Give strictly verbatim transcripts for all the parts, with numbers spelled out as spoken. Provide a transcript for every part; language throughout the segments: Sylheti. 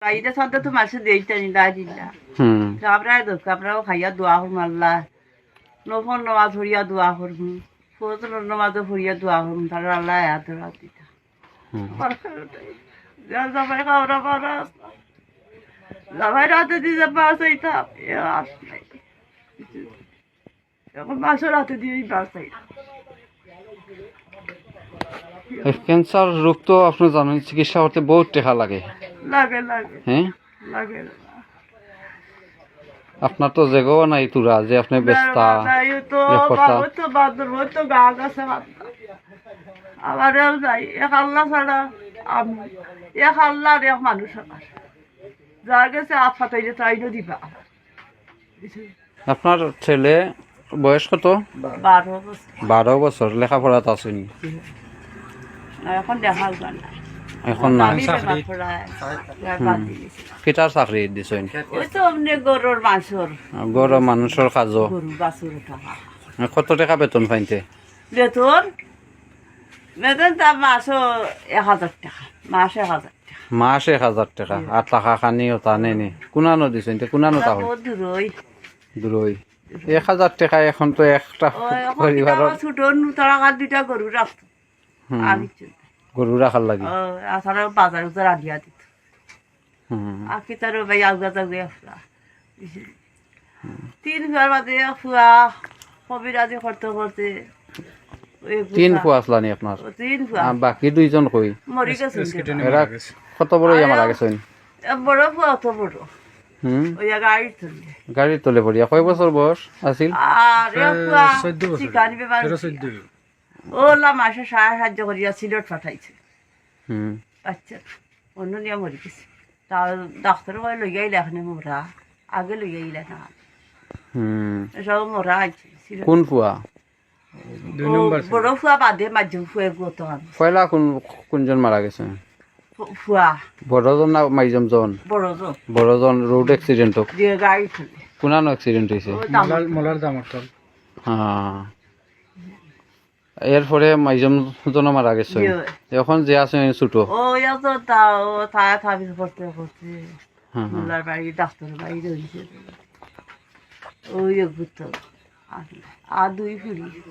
বাইরে সাথে তো মাসে দেই টানি না দিলা। হুম। তো আমরা দোষ, আমরাও খাইয়া দোয়া করমু আল্লাহ। নফল নামাজ পড়িয়া দোয়া করমু। ফজর নামাজও পড়িয়া দোয়া করমু। তারা আল্লাহ হায়াত রাত দিতা। হুম। আমার খাওয়া নাই। যা জামাই খাওয়া পারা। জামাই রাতে দিতে পারছে এটা। এ আর নাই। এখন মাসের রাতে দিয়েই বাঁচাই। এই ক্যান্সার রোগ তো আপনি জানেন, চিকিৎসা করতে বহুত টাকা লাগে। লাগে, লাগে। হ্যাঁ? লাগে। আপনার তো জেগাও নাই তুরা যে আপনি না, বেচতা, না, না, এই তো ইয়ে করতা। বাবা তো বাদর, ওই তো গাছ আছে বাদর। আমারও নাই, এক আল্লাহ ছাড়া আমি, এক আল্লাহ আর এক মানুষ আমার। যার গেছে আত পাতাইলে তাইনও দিবা। আপনার ছেলে বয়স কত? বারো বছর। বারো বছর, লেখাপড়াত আছইন? না, এখন দেখা যায় না। এখন না। আমি চাকরি। বেমার পড়ায়, আর বাদ হুম। দিয়ে গেছি। কিতার চাকরি দিছইন? ওই তো অমনে গরুর মাংসর। গরু মানুষর কাজও। গরু বাছুর ওটা। কত টাকা বেতন পাইনতে? বেতন? বেতন তা মাসও এক হাজার টাকা, মাসে এক হাজার টাকা। মাসে এক হাজার টাকা, জি। আর টাকা খানি ওটা নেনি? কুনানো দিছইন, তে কুনানো ওটা তা হল? বহুত দূরই। দূরই। এক হাজার টাকা এখন তো একটা ও, এখন পরিবারর কিতা আমার ছোট নু তারা কার দুইটা গরু রাখতো। হুম। আর কিছু না। গরু রাখার লাগি? ও, আর তারা বাজারে তো রাধিয়া দিত। হুম। আর কিতারও ভাই আলগা তালগা আসলা। তিন ফুয়ার মাঝে এক ফুয়া কবিরাজি করতে করতে ওই তিন ফুয়া। ফুয়া আসলানি আপনার? ও, তিন ফুয়া। আর বাকি দুইজন কই? মরি গেছেন। এরা কত বড় হইয়া মারা গেছেন? এ বড় ফুয়া অত বড়। হুম। ওই গাড়ির তলে। গাড়ির তলে পড়িয়া। কয় বছর বয়স আছিল? আর এক ফুয়া চোদ্দ বছর। শিকারি বেমার তেরো হইছিল। চোদ্দ। ওলা মাসে সারা সাহায্য করিয়া সিলেট পাঠাইছে। হুম। আচ্ছা, অন্য নিয়ে মরি গেছে। তা ডাক্তার কয় লইয়া আইলা এখানে মরা, আগে লইয়া আইলা না। হুম। সব মরা আছে, সিলেট। কোন ফুয়া? দুই ও, নম্বর ছিল। বড় ফুয়া বাদে মাঝে ফুয়া গত আমি। পয়লা কোন, কোনজন মারা গেছে? ফু-, ফুয়া। বড়জন না মাইজম জন? বড়জন। বড়জন রোড অ্যাক্সিডেন্ট হোক। দিয়ে গাড়ি তুলে। কোনানো অ্যাক্সিডেন্ট হয়েছে? ও, দাম। মোলার, মোলার দাম অটল। হ্যাঁ। এরপরে মাইজম জন মারা গেছে। জি। এখন যে আছে ছোট। ও, ইয়া তো তা, ও তা থাকি করতে করতে। হ্যাঁ, হ্যাঁ। মোল্লার বাড়ি, ডাক্তার বাড়ি রয়েছে। ওই এক পুত্র। আর, আর দুই ফুড়ি।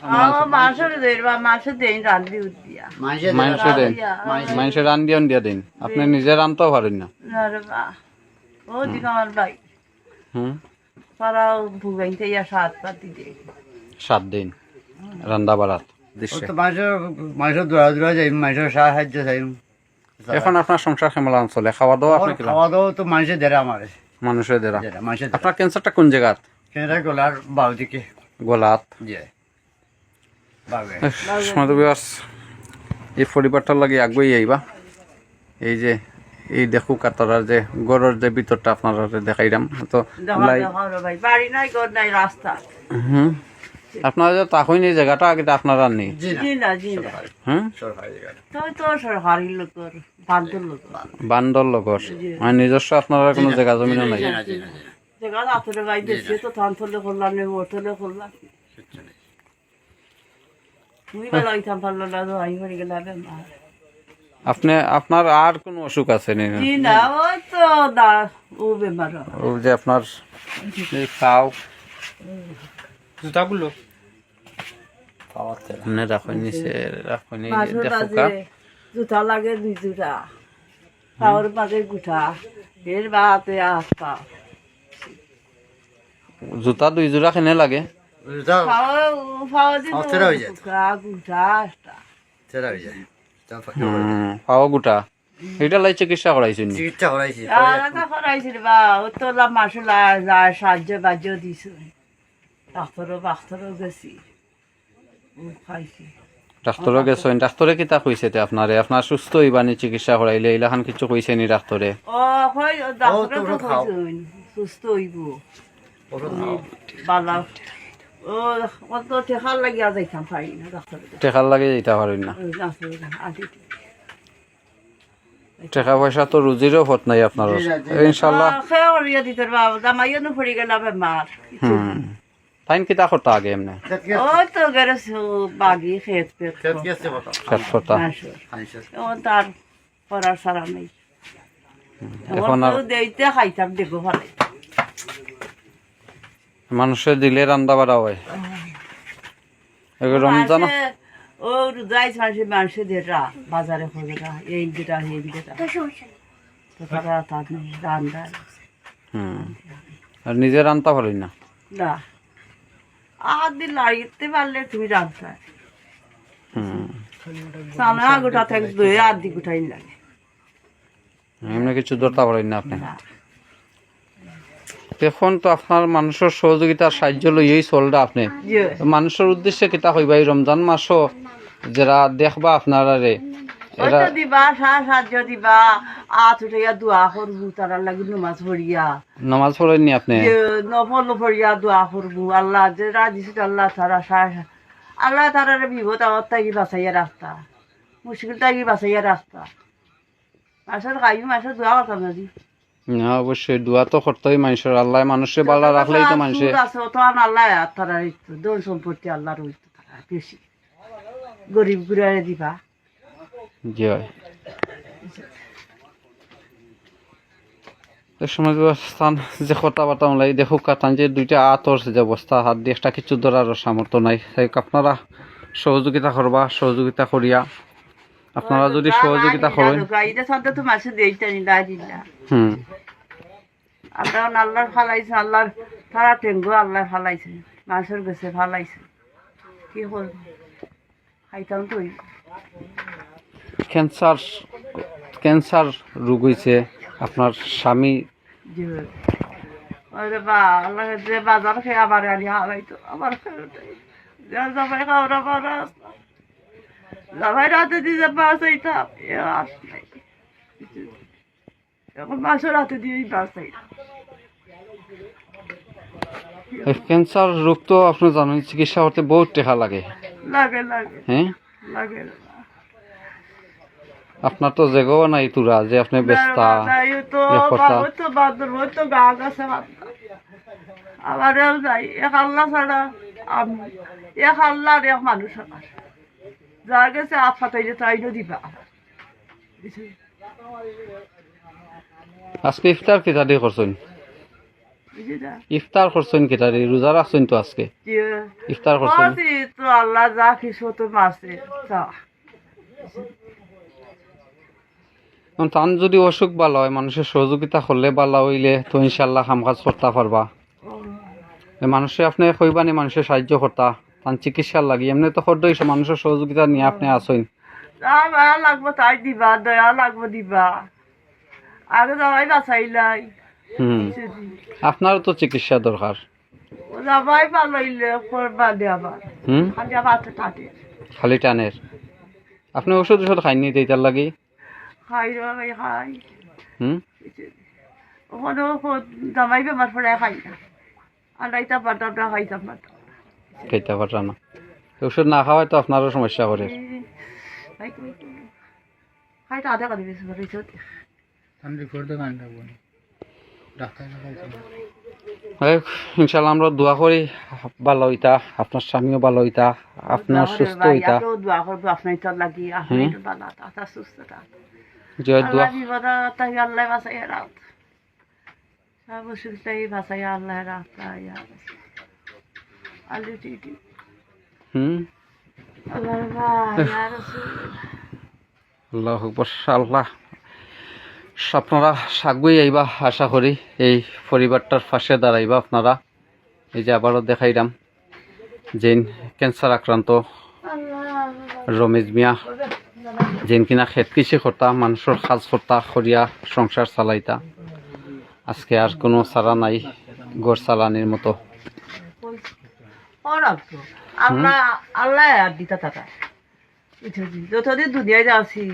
আমার মাসের দেড় বা মাসের দিন রান্ধি উঠিয়া। মাইনষে দেন। ইয়া, মাইনষে রান্ধিয়া উন্ধিয়া দেন। আপনি নিজে রান্ধতেও পারেন না। না রে বা। ও দিকে আমার ভাই। হুম। তারা ভুগাইতে ইয়া সাত পাতি দেয়। সাত দিন। রান্দা বাড়াত। ও তো মাইনষে, মাইনষে দৌড়া দৌড়া যাই, মাইনষে সাহায্য চাই। এখন আপনার সংসার কেমন চলে? খাওয়া দাওয়া আপনার কিলা? খাওয়া দাওয়া তো মাইনষে দেরা আমারে। মানুষে দেরা। দেরা, মাইনষে দেরা। আপনার ক্যান্সারটা কোন জায়গাত? ক্যান্সার গলার বাউ দিকে। গলাত? জি। বাগে। সম্মানিত viewers, এই পরিবারটার লাগি আগুয়াই আইবা। এই যে, এই দেখুক, আর তারা যে ঘরর যে ভিতরটা আপনারা দেখাইলাম, তো দেখা লাই- দেখা হলো ভাই, বাড়ি নাই, ঘর নাই, রাস্তা। হুম। আপনারা যে তখন এই জায়গাটা আগে তো আপনারা নেই। জি না। জি না, জি না। হুম? সরকারি জায়গা। তো, তো সরকারি লোকর, বান্দর লোকর। বান্দর লোকর। জি। মানে নিজস্ব আপনারা কোনো জি না। জায়গা জমিনও জি না, নাই? জি না, জি না, জি না। জায়গা আছে রে ভাই, জি দেশে না। তো ধান তুলে করলাম, নেই, মোটর তুলে করলাম। কিচ্ছু নেই। তুমি ভালো হইতাম পারলো না, তো আমি মরে গেলাম বেমার। আপনি, আপনার আর কোনো অসুখ আছে নি? জি না, ওই তো দা-, ও বেমার হয়। ও যে আপনার এই পাও। জুতাগুলো। পাওয়াতে না। আপনি রাখুন নিচে, রাখুন এই মাঝে দেখো মাঝে কা। জুতা লাগে দুই জোড়া। পাওর মাঝে গুটা, এর বাদে আস্তা। জুতা দুই জোড়া কেনে লাগে? জুতা পাও, পাও দিন অস্থির হয়ে যায়। গুটা, গুটা আস্তা। তেরা হয়ে যায়। তা ফাঁকা হয়ে যায়। হুম, পাও গুটা। এটা লাই চিকিৎসা করাইছেন নি? চিকিৎসা করাইছি। আলাদা করাইছি রে বা, ও তো লা মাসুলা যায়, সাহায্য বাহ্য দিছে। ডাক্তারও, ডাক্তারও গেছি। ও খাইছি। ডাক্তারও গেছেন, ডাক্তারে কিতা কইছে তে আপনারে? আপনার সুস্থ হইবানি চিকিৎসা করাইলে, ইলাখান কিছু কইছে নি ডাক্তারে? ও, কই, ও ডাক্তারে তো তো ওষুধ খাও। কইছেন, সুস্থ হইব। ওষুধ খাও। বালা। ও, ও তো টেকার লাগিয়া যাইতাম পারি না ডাক্তারে। টেকার লাগি যাইতা পারেন না? ওই ডাক্তারে আগে। টেকা পয়সা তো রুজিরও পথ নাই আপনার। জি, জি, জি। ইনশাল্লাহ। আহ, খেয়ে করিয়া দিতে পারবো, জামাইও নু পড়ি গেল বেমার। হুম। তাইন কিতা করতা আগে এমনে? ওই তো গেছে বাগি খেত পেত খেত করতা। খেত করতা। মাংস। মাংস। ও তার করার সারা নেই। এখন আর তো দেইতে খাইতাম, দেখো ভালো। মানুষে দিলে রান্দা বাড়া অয়। এই রমজান মাসে ও রোজা আইছে, মাসে, মাসে যেটা বাজারে খোঁজেটা, এই যেটা, এই যেটা। তো তারা তার রান্দা। হুম। আর নিজে রানতা পারই না? না। আধ দিন লাগিতে পারলে তুমি রানতা। হুম। সানা গোটা থেকে দুই আধ দিন গোটাই লাগে। এমনি কিছু ধরতা পারই না আপনি? না। এখন তো আপনার মানুষর সহযোগিতা, সাহায্য লইয়াই চলরা আপনি। জি। তো মানুষর উদ্দেশ্যে কিতা কইবা এই রমজান মাসও যারা দেখবা আপনারারে, এরা হয়তো দিবা, সা-, সাহায্য দিবা, আত উঠাইয়া দোয়া করবো, তারার লাগি নমাজ পড়িয়া। নমাজ পড়েননি আপনি? জি, নফল পড়িয়া দোয়া করবো, আল্লাহ যে রাজি আল্লাহ তারা সা-, আল্লাহ তারারে বিপদ আপদ থাকি বাঁচাইয়া রাখতা, মুশকিল থাকি বাঁচাইয়া রাখতা। মাসের খাইও, মাসের দোয়া করতাম না জি। না, অবশ্যই দোয়া তো করতেই মানুষের, আল্লাহ মানুষে ভালা রাখলেই তো মানুষে। সুদ আছে, অত আন আল্লাহ আর তারা এই তো ধন সম্পত্তি আল্লাহর ওই তো তারা বেশি। গরিব গুড়ারে দিবা। জি হয়। এই সময় স্থান যে কথাবার্তা বলাই দেখুক, কাতান যে দুইটা আতর যে অবস্থা, হাত দিয়ে একটা কিছু ধরারও সামর্থ্য নাই। তাই আপনারা সহযোগিতা করবা, সহযোগিতা করিয়া আপনারা যদি সহযোগিতা করেন। এটা সাথে তো মাসে দেই টানি না দিলা। হুম। আল্লাহ, আল্লাহর ফালাইছে, আল্লাহর তারা টেঙ্গো আল্লাহর ফালাইছে, মানুষের গেছে ফালাইছে। কি করবো? খাইতাম তো অইবো। ক্যান্সার, ক্যান্সার রোগ হইছে আপনার স্বামী। জি। ওরে বা, আল্লাহ যে বাজার খেয়ে আবার আনি হারাইতো, আবার ফেরত আই। যে জামাই খাওয়ার আবার রাস্তা। জামাই রাতে দিয়ে বাঁচাইতাম, এ আস নাই। এখন মাসের রাতে দিয়েই বাঁচাই। এই ক্যান্সার রোগ তো আপনি জানেন, চিকিৎসা করতে বহুত টাকা লাগে। লাগে, লাগে। হ্যাঁ? লাগে। আপনার তো জেগাও নাই তুরা যে আপনি না, বেচতা, না, না, এই তো ইয়ে করতা। বাবা তো বাদর, ওই তো গা গাছে হাত। আমারও যাই, এক আল্লাহ ছাড়া আমি, এক আল্লাহ আর এক মানুষ আমার। যা গেছে আত ফাটাইলে তাইনও দিবা। আজকে ইফতার কিতা দি করছইন? বুঝলি না? ইফতার করছইন কিতা দি? রোজা রাখছইন তো আজকে। জি। ইফতার করছইন? করছি তো আল্লাহ যা কিছু তো মাসে তা। এখন তান যদি অসুখ ভালা হয়, মানুষের সহযোগিতা করলে ভালা হইলে তো ইনশাআল্লাহ কাম কাজ করতা পারবা। ও। এ মানুষে আপনি কইবানি, মানুষের সাহায্য করতা, তান চিকিৎসার লাগি। এমনি তো খদ্দ মানুষের সহযোগিতা নিয়ে আপনি আসইন। যা মায়া লাগবো তাই দিবা, দয়া লাগবো দিবা। আগে যাওয়াই বাঁচাইলাই। হুম। সেদিন। আপনারও তো চিকিৎসা দরকার। ও যাবাই ভালো হইলে করবা দে আবার। হুম? খালি আবার তো টানে। খালি টানের। আপনি ওষুধ ওষুধ খাইননি তো এটার লাগি? খাই রে ভাই, খাই। হুম? ওখানে ও খো-, জামাই বেমার পড়ে খাই না। আর রাইতা পারতাম না, খাইতাম পারতাম না। খাইতা পারতাম না। তো ওষুধ না খাওয়ায় তো আপনারও সমস্যা করে। এই, খাই তো, খাই তো আধা কাঁদি বেশি করে, এই তো। তান রিপোর্ট দেখান লাগবো না। ডাক্তার দেখাইছে না। যাই হোক, ইনশাআল্লাহ আমরা দোয়া করি ভালো হইতা, আপনার স্বামীও ভালো হইতা, আপনার দোয়া করি সুস্থ ভাই, হইতা। আপনিও দোয়া করবো, আপনার তো লাগি, আপনি হুম। তো ভালো, তা, তা সুস্থ তা। যে দোয়া আল্লাহ বিপদ, তাই আল্লাহ বাঁচাই রাখ। সব অসুবিধাই বাঁচাই আল্লাহ রাস্তা, ইয়া আল্লাহ টি টি। হুম। আল্লাহ রে বা, ইয়া রাসূল। আল্লাহু আকবার, আল্লাহ। আপনারা সাগুই আইবা, আশা করি এই পরিবারটার পাশে দাঁড়াইবা আপনারা। এই যে আবারও দেখাইলাম, যেইন ক্যান্সার আক্রান্ত রমিজ মিয়া, যেইন কিনা খেত কৃষি করতা, মানুষর কাজ করতা, করিয়া সংসার চালাইতা। আজকে আর কোনো চারা নাই ঘর চালানির মতো। ওরা তো আল্লাহ, আল্লাহ আর দিতা তারা। বুঝছনি? যতদিন দুনিয়াত আছি,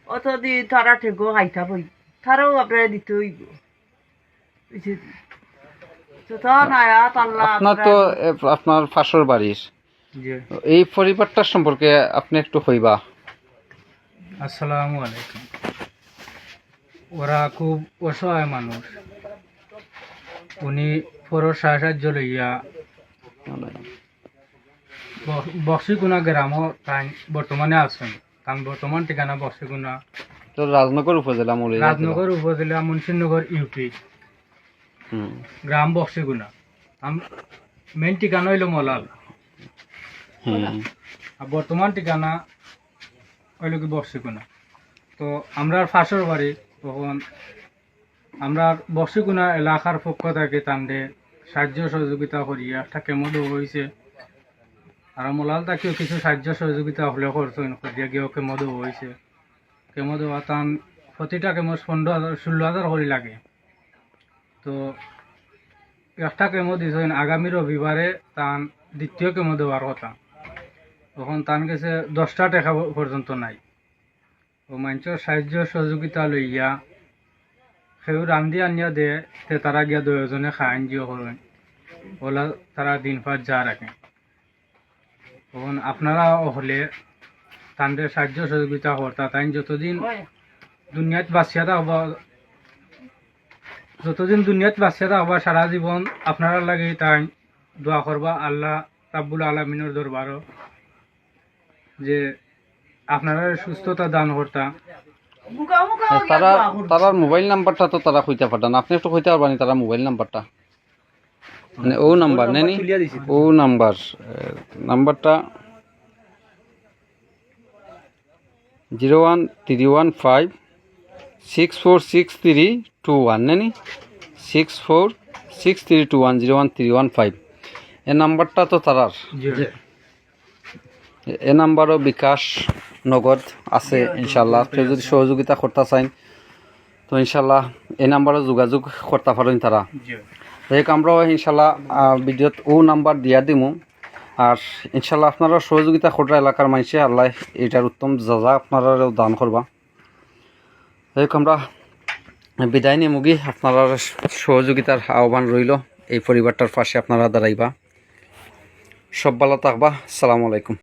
অতদিন তারা ঠেকো খাইতা বই। তারাও আপনারা দিতে হইব। বুঝছনি? যত নায়াত আল্লাহ আপনার তো আপনারা এ, আপনার পাশের বাড়ির। জি। এই পরিবারটার সম্পর্কে আপনি একটু কইবা। আসসালামু আলাইকুম। ওরা খুব অসহায় মানুষ। উনি পরর সাহায্য লইয়া ব-, বক্সিগুনা গ্রামও তাই বর্তমানে আছেন। তার বর্তমান ঠিকানা বক্সিগুনা। তো রাজনগর উপজেলা মৌলভীবাজার জেলা। রাজনগর উপজেলা, মুন্সিনগর ইউপি, হুম। গ্রাম বক্সিগুনা। আম মেইন ঠিকানা অইলো মলাল। হুম। আর বর্তমান ঠিকানা অইলো কি বক্সিগুনা। তো আমরার পাশর বাড়ি, তখন আমরার বক্সিগুনা এলাকার পক্ষ থাকি তানরে সাহায্য সহযোগিতা করিয়া একটা কেমো দেওয়া অইছে। আর মলাল থাকিও কিছু সাহায্য সহযোগিতা হকলে করছইন, করিয়া গিয়াও কেমো দেওয়া অইছে। কেমো দেওয়া তান প্রতিটা কেমো পনেরো হাজার, ষোলো হাজার করি লাগে। তো একটা কেমো দিছইন, আগামী রবিবারে তান দ্বিতীয় কেমো দেওয়ার কথা। তখন তান গেছে দশটা টেকা প-, পর্যন্ত নাই। ও মানষর সাহায্য সহযোগিতা লইয়া কেউ রান্দি আনিয়া দে, তে তারা গিয়া দুইজনে খাইন জিও করইন। ওলা তারা দিন পার যা রাখে। তখন আপনারা হকলে তানরে সাহায্য সহযোগিতা করতা, তাইন যতদিন দুনিয়াত বাঁচিয়া থাকবা, যতদিন দুনিয়াত বাঁচিয়া থাকবা, সারা জীবন আপনারার লাগি তাইন দোয়া করবা আল্লাহ রাব্বুল আলামিনর দরবারো, যে আপনারারে সুস্থতা দান করতা। তারা, তারার মোবাইল নাম্বারটা তো তারা কইতা পারতা না, আপনি একটু কইতা পারবা নি তারার মোবাইল নাম্বারটা? মানে ও নাম্বার নেনি? তুলিয়া দিছি। ও নাম্বার, এ, নাম্বারটা zero one three one five six four six three two one নেনি? Six four six three two one zero one three one five. এ নাম্বারটা তো তারার। জি। এ নাম্বারও বিকাশ নগদ আছে ইনশাল্লাহ। কেউ যদি সহযোগিতা করতা চাইন তো ইনশাল্লাহ এই নাম্বারও যোগাযোগ করতা পারইন তারা। জি। যাই হোক, আমরাও ইনশাল্লাহ, আহ, ভিডিওত ও নাম্বার দিয়া দিমু। আর ইনশাল্লাহ আপনারা সহযোগিতা কররা এলাকার মানষে, আল্লাহ এটার উত্তম জাযা আপনারারেও দান করবা। যাই হোক, আমরা বিদায় নিমুগি, আপনারার সহযোগিতার আহ্বান রইলো, এই পরিবারটার পাশে আপনারা দাঁড়াইবা। সব ভালা থাকবা, আসসালামু আলাইকুম।